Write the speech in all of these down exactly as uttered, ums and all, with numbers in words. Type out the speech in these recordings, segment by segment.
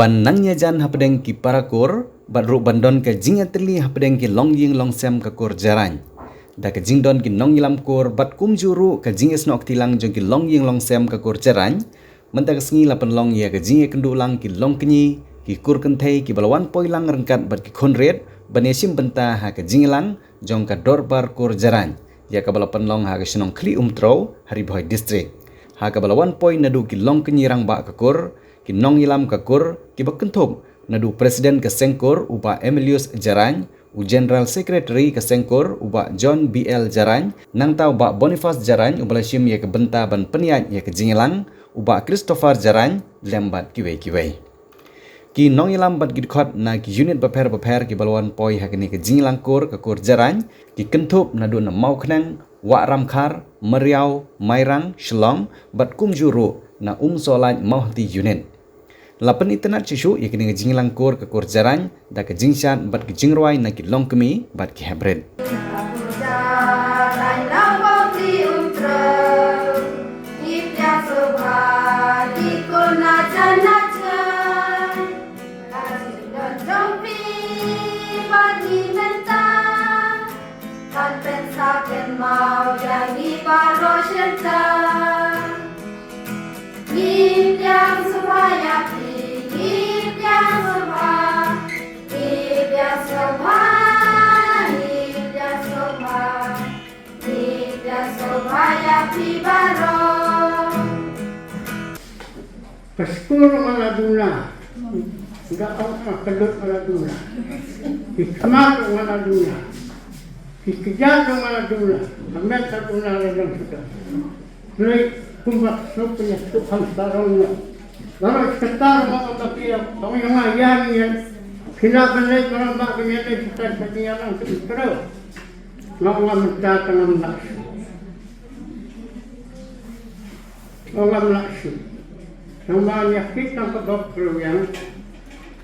Ban nang ïajan hapdeng ki para kur bad ruh ban don ka jingïatylli hapdeng ki longïing longsem ka kur Jarain. Da ka jingdon ki nongïalam kur bad kumjuh ruh ka jingïasnoh kti lang jong ki longïing longsem ka kur Jarain, mynta ka sngi la pynlong ïa ka jingïakynduh lang ki longkñi, ki kur kynthei kiba la wan poi lang ryngkat bad ki khun rit ban ïashim bynta ha ka jingïalang jong ka Dorbar Kur Jarain, ïa kaba la pynlong ha ka shnong Khlieh Umtrew, ha Ri Bhoi District. Ha kaba la wan poi naduh ki longkñi rangbah ka kur, ki nongïalam ka kur, kiba kynthup naduh President ka seng kur u Bah Emilius Jarain, u General Secretary ka seng kur u Bah John B L Jarain, nangta u Bah Boniface Jarain uba la shim ïa ka bynta ban pynïaid ïa ka jingïalang, u Bah Christopher Jarain, lem bad kiwei kiwei. Ki nongïalam bad ki dkhot na ki unit bapher bapher kiba la wan poi ha kane ka jingïalang kur ka kur Jarain, ki kynthup naduh na Mawkneng, Wah Ramkhar, Meriaw, Mairang, Shillong, bad kumjuh ruh na Umsohlait Mawhati unit. La pynitynnad shuh shuh ïa kane ka jingïalang kur ka kur Jarain da ka jingshad bad ka jingrwai na ki longkmie bad ki heprit. Kan pynsa pynmaw ïa ngi baroh shynta. Ngin ïeng sngewbha ïa phi, ngin ïeng sngewbha. Ngin ïeng sngewbha, ngin ïeng sngewbha. Ngin ïeng sngewbha ïa phi baroh. Ka skur nga la duna. Nga ong ka kyllut nga la duna. Ki khmat nga la duna. Ki kjat nga la duna. Ka met ka duna la duna. Hynrei kumba suk pynïasoh kham sarong nga. Baroh kata nga ong ba ki ong ïa nga ïa ngi ïa. Phi lah ban leit baroh ba ki ïa leit kita kita ïa lang tu terus. Nga ong nga mynta tang ngam lah. Ong ngam lah shuh. Tang ba ïa kit tang ka bok kru yang.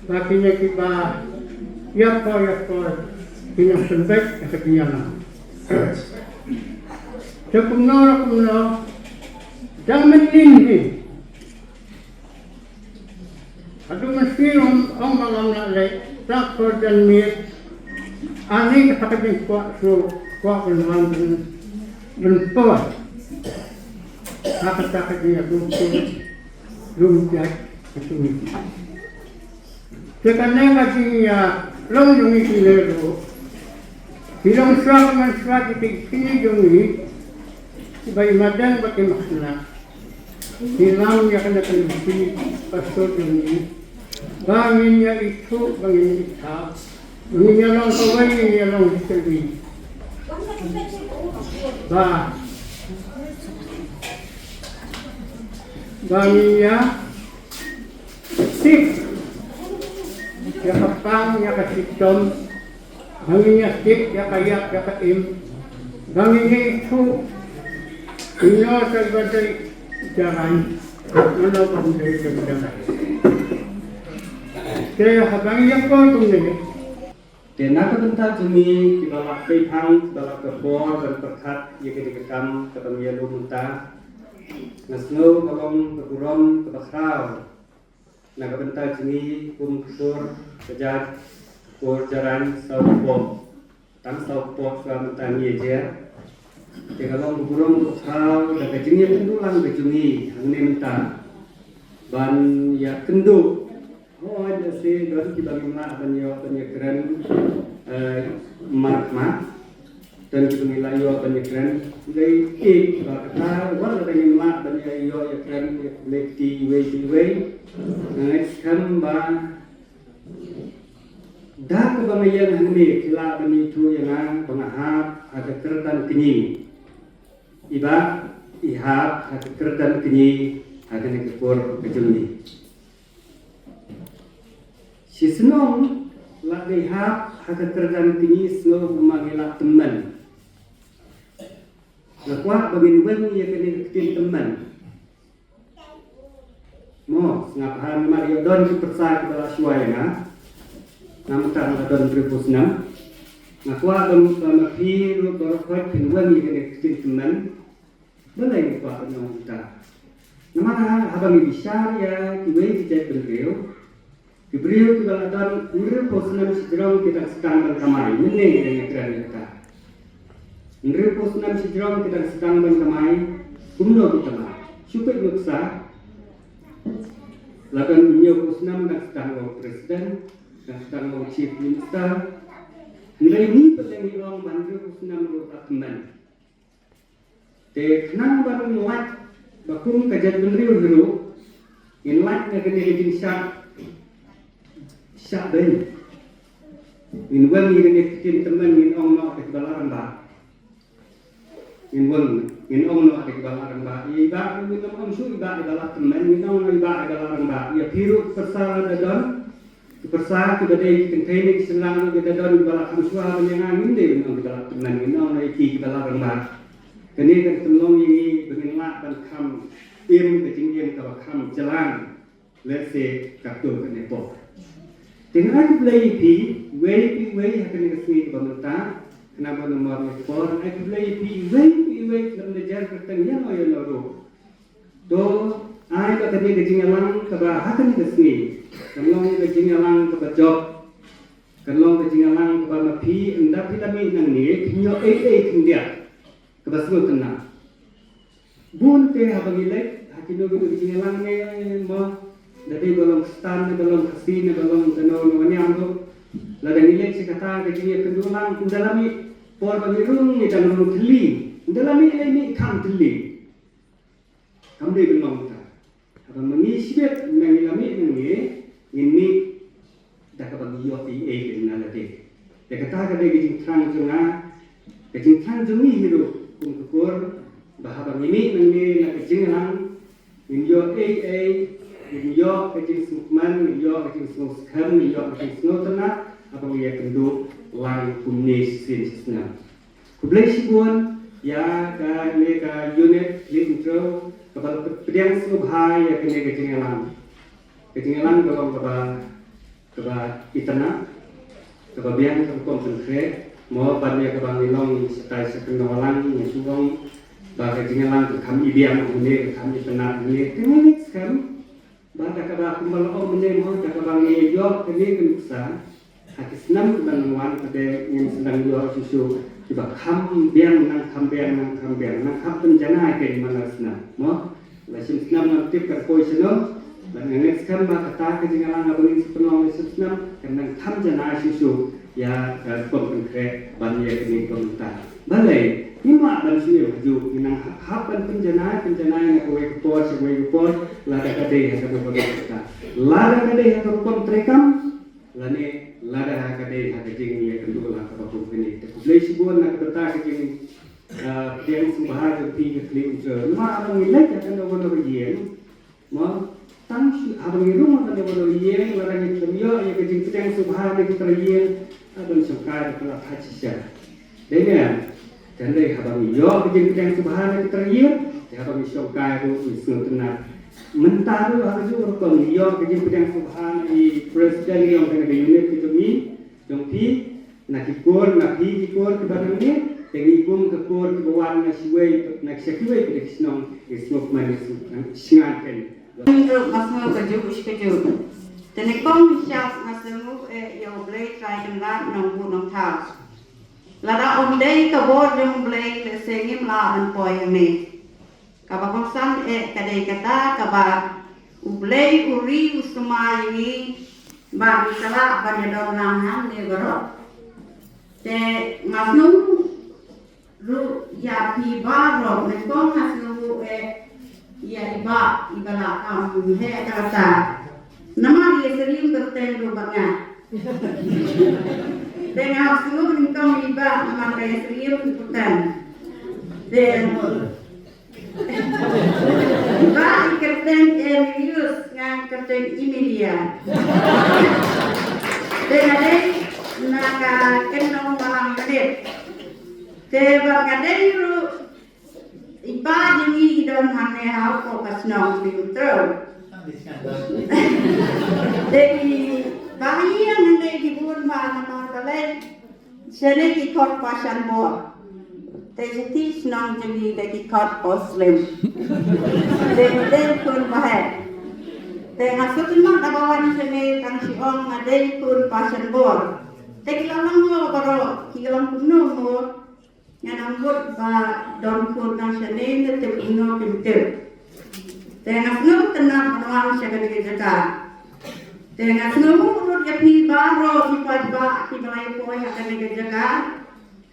Ba kine kiba ïa ko ïa ko ki nang sembet ïa ka dunya na. Te kumno ra kumno. Dang mynnin hi. Haduh mynsiem ong ma ngam lah leh, sa khor jan miet, ani ka sa ka jingkwah shuh, kwah ban wan ban, ban poi. Ha kata ka jingïadum shuh, lum jait ka jingïadum. Te kane ka jingïalong jong ngi ki leh ruh. Ki long shuwa ka man shuwa ki kine jong ngi, kiba i madang bad i makna. Ngi lam ïa kane ka lynti pastor jong ngi. Ba ngin ïa ithuh, ba ngin ïa ithuh. Ba ngin ïa long kawei, ngin ïa long kawei. Ba. Ba ngin ïa sik ïa ka pang, ïa ka shitom. Ba ngin ïa sik ïa ka ïap ïa ka im. Ba ngin ïa ithuh ïa ka ba dei Jarain, mano ba dei Jarain. Te haba ngi ïa kor kumne. Te na ka bynta jong ngi kiba la peit hang, kiba la ka bor ban pyrkhat ïa kane ka kam kaba ngi ïa lum mynta. Nga sngew ka long ka burom kaba khraw. Na ka bynta jong ngi kum ka kur ka jait, ka kur Jarain South Pok. Tang South Pok ka mynta ngi ïa jer. Te ka long ka burom ka khraw da ka jingïakynduh lang ka jong ngi hangne mynta. Ban ïakynduh. Hooid, lehse don kiba ngim lah ban ïoh ban ïakren, eh, markhmat. Don kiba ngi la ïoh ban ïakren. Lei ïeit ba kata wat lada ngim lah ban ïa ïoh ïakren ïa ka lei kti iwei pa iwei. Nga ngeit skhem ba da kaba nga ïeng hangne ki lah ban ithuh ïa nga ba nga hap ha ka kyrdan kñi. I Bah, i hap ha ka kyrdan kñi ha kane ka kur ka jong ngi. Shisnong, lada i hap ha ka kyrdan kñi sngew kumba ngi la tymmen. Nga kwah ba ngin weng ïa kane ka ktien tymmen. Mo, sngap bha namar ïoh don ki pyrsa kiba la shuwa ïa nga. Nga mynta nga don hynriewphew snem. Nga kwah ba, ba ma phi ruh baroh khoit phin weng ïa kane ka ktien tymmen. Balei nga kwah ban ong kumta? Namar ha, haba ngi bishar ïa kiwei ki jaitbynriew, Ki briew kiba la don hynriewphew snem shajrong ki dang sdang ban kamai, mynne ngi dang ïakren ïa kata. Hynriewphew snem shajrong ki dang sdang ban kamai, kumno ki kamai? Shu peit nuksa, la don hynñiewphew snem dang sdang u president, dang sdang u chief minister. Hynrei ngi pat ngi ong ba hynriewphew snem ruh la tymmen. Te khnang ban lait ba kum ka jaitbynriew hi ruh, ngin lait na kane ka jingshah shah beiñ. Ngin weng ïa kane ka ktien tymmen, ngin ong noh da kiba la rangbah. Ngin weng, ngin ong noh da kiba la rangbah. Ïa i Bah ruh ngin ym ong shuh i Bah i ba la tymmen, ngin ong i Bah i ba la rangbah. Ïa phi ruh pyrsa lada don, ki pyrsa kiba dei ki kynthei ne ki shynrang kiba da don kiba la kham shuwa ban ïa nga, ngim dei ban ong kiba la tymmen, ngin ong ïa ki kiba la rangbah. Kane kan pynlong ïa ngi ba ngin lah ban kham im ka jingim kaba kham jlan lehse katto katne por. Te nga ai khublei ïa phi iwei pa iwei ha kane ka sngi kaba mynta, khnang ba ngam mar ïa ka por, nga ai khublei ïa phi iwei pa iwei khlem da jar kyrteng ïano ïano ruh. To ai ba kane ka jingïalang kaba ha kane ka sngi kan long ka jingïalang kaba jop, kan long ka jingïalang kaba ma phi, ynda phi la mih nangne phin ïoh ei ei khyndiat kaba sngewtynnat. Bun te haba ngi leit ha kino kino ki jingïalang ne mo, da dei ba long Khristan ne ba long Khasi ne ba long kano kano ka niam ruh, lada ngi leit sha kata ka jingïakynduh lang, ynda la mih por ba ngi rung ngi dang rung thylli, ynda la mih lei mih kham thylli. Kam dei ban long kata. Haba ma ngi shibit, ma ngi la mih nangne, ngin mih da kaba ngi ïoh ei ei na lade. Te kata ka dei ka jingthrang jong nga, ka jingthrang jong ngi hi ruh kum ka kur, ba haba ngi mih nangne na ka jingïalang, ngin ïoh ei ei, ngin ïoh ka jingsngewkmen, ngin ïoh ka jingsngewskhem, ngin ïoh ka jingsngewtynnat haba ngi ïakynduh lang kumne shisien shisnem. Khublei shibun ïa kane ka unit Khlieh Umtrew kaba la pdiang sngewbha ïa kane ka jingïalang. Ka jingïalang ka long kaba, kaba itynnad, kaba biang, ka rukom pynkhreh. Mo, ban ïa kaba ngi long shatai sha kynnoh lang, ngi shu ong ba ka jingïalang ka kham ibiang hangne, ka kham itynnad hangne. Te ngi ngeit skhem ba da kaba kumba la ong mynne mo, da kaba ngi ïoh kane ka nuksa ha ki snem kiban wan, ka dei ngin sa dang ïoh shuh shuh kiba kham biang, nang kham biang, nang kham biang, nang kham pynjanai kein man la snem mo. La shim snem ngam tip kan poi shano, bad nga ngeit skhem ba kata ka jingïalang haba ngin sa pynlong la shim snem kan nang kham janai shuh shuh ïa ka rukom pynkhreh ban ïa kane ka bynta. Balei ngim lah ban shu ïoh hajuh, ngi nang hap, hap ban pynjanai, pynjanai na kawei ka por sha kawei ka por, lada ka dei ha kaba bha kata, lada ka dei ha ka rukom treikam, lane lada ha ka dei ha ka jingïakynduh lang kaba kum kane. Te khublei shibun na ka bynta ka jing, ah, pdiang sngewbha jong phi ka Khlieh Umtrew. Namar haba ngi leit ha kano kano ka ïing, mo, tang shu haba ngi rung ha kano kano ka ïing, lada ngi khlem ïoh ïa ka jingpdiang sngewbha na ki trai ïing, ah, ban shongkai ba ka la thait shisha. Dei ne? Te hynrei haba ngi ïoh ka jingpdiang sngewbha na ki trai ïing, te haba ngi shongkai ruh ngi sngewtynnat. Mynta ruh ha kajuh ka rukom ngi ïoh ka jingpdiang sngewbha na i president jong kane ka unit ka jong ngi, jong phi, na ki kur, na phi ki kur kiba nangne, te ngi kum ka kur kiba wan na kiwei, na sha kiwei pat ki shnong, ngi sngewkmen, ngi sngewkmen, sngewkmen kein. Ruh nga sngew kajuh shi kajuh. Te nyngkong shisha nga sngewnguh eh ïa U Blei Trai Kynrad Nongbuh Nongthaw. Lada ym dei ka bor jong U Blei lehse ngim lah ban poi hangne. Kaba kongsan eh ka dei kata kaba U Blei u ri u sumar ïa ngi ba ngi sa lah ban ïadon lang hangne baroh. Te nga sngew ruh ïa phi baroh, nyngkong nga sngew ruh eh ïa i Bah i ba la kam heh kata. Namar ïa Syriem kyrteng ruh bad nga. Te nga sngew nyngkong i Bah namar ka ïa Syriem kyrteng. Te Bah i kyrteng Emilius, nga kyrteng Emilia. Te nga dei na ka Kynnong Balang Mylliem. Te ba nga dei ruh i pa jong ngi i don hangne ha u ko ka shnong Umtrew. Te i ba ïa nga dei ki bun ba namar balei. Shane ki khot pa Shanbor. Te jati shnong jong ngi da ki khot pa Slim. Te te khun ba heh. Te nga sngewthuh ma da ba wan shane tang shi ong nga dei khun Passion Bor. Te ki la long mo baroh, ki la long kumno mo. Nga nang bud ba don khun tang shane ne te kumno kim tip. Te nga sngewtynnat ban wan sha kane ka jaka. Te nga sngew mut ïa phi baroh ki paidbah kiba la ïa poi ha kane ka jaka.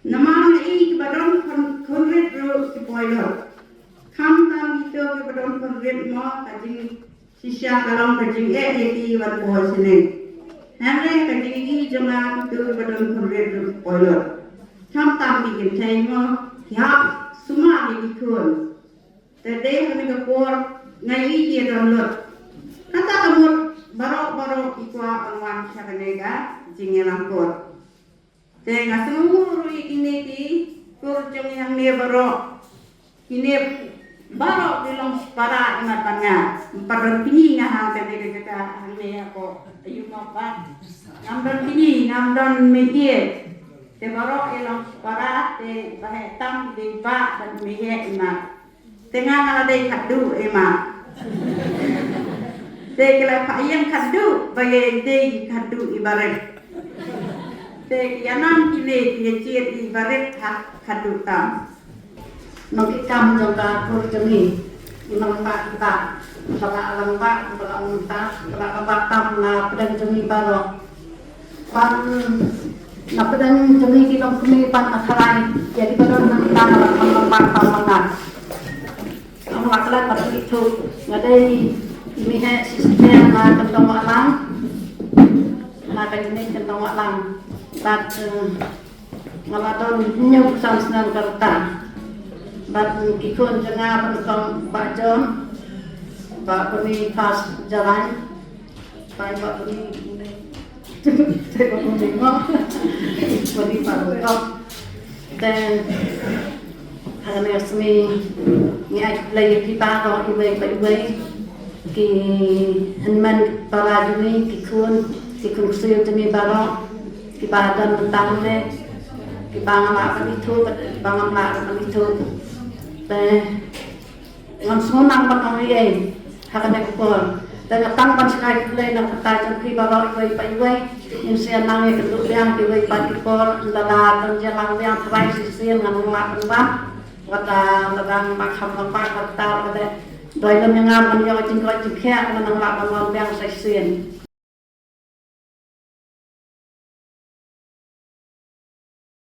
Namar nga i kiba don khun, khun rit ruh ki poi lut. Khamtam kito kiba don khun rit mo ka jing shisha ka long ka jingeh ïa ki ban poi shane. Hynrei ka jingïohi jong nga kito kiba don khun rit ruh ki poi lut. Khamtam ki kynthei mo ki hap sumar ïa ki khun. Te dei ha kane ka por nga i ki don lut. Kata ka mut baroh baroh ki kwah ban wan sha kane ka jingïalang kur. Te nga sngewnguh ruh ïa kine ki kur jong ngi hangne baroh. Kine baroh ki long shipara imat bad nga. Ym pat don kñi nga ha kane ka jaka hangne hapoh Ïewmawbah. Ngam don kñi, ngam don meihieh. Te baroh ki long shipara te ba heh tam ki dei bah bad meihieh imat. Te nga nga la dei khadduh i ma. Te ki la phah ïeng khadduh ba ïa dei khadduh i barit. Te ki ïa nam kine ki ïa jied i barit ha khadduh tam. Nong ki kam jong ka kur jong ngi. I ma lang ba ki ba. Ba la lang ba, ba la lang ta, ba la lang ba tam na pdeng jong ngi baroh. Ban na pdeng jong ngi ki longkmie ban na tharai ïa ki ba don nangta ban ban ban ban ban ngat. Nga la klet ban ithuh nga dei i mei heh shisien na Kyntong Wahlang. Na ka uni Kyntong Wahlang. Bad eh, nga la don hynñiew san snem ka rta. Bad ki khun jong nga ba nyngkong Bah John, Bah Boni Fas Jarai, Bah Boni Te ko ni mo. Ko ni pa ko. Te ha kane ka sngi ngi ai khublei ïa phi baroh iwei pa iwei. Ki hynmen para jong ngi, ki khun, ki khun ksiew jong ngi baroh. Kiba don mynta ne, kiba nga lah ban ithuh, kiba ngam lah ban ithuh. Te Ngam sngewthuh ban ong ei ei ha kane ka por. Te nga tang ban shai khublei na ka bynta jong phi baroh iwei pa iwei. Ngin sa ïa nang ïakynduh biang kiwei pat ki por, lada don jingïalang biang tharai shisien ngan ym lah ban wan. Wat la, lada ngam lah ban wan pat, kata ka dei. Dei lem ïa nga ban ïoh jingkoit jingkhiah, ngan ym lah ban wan biang sa shisien.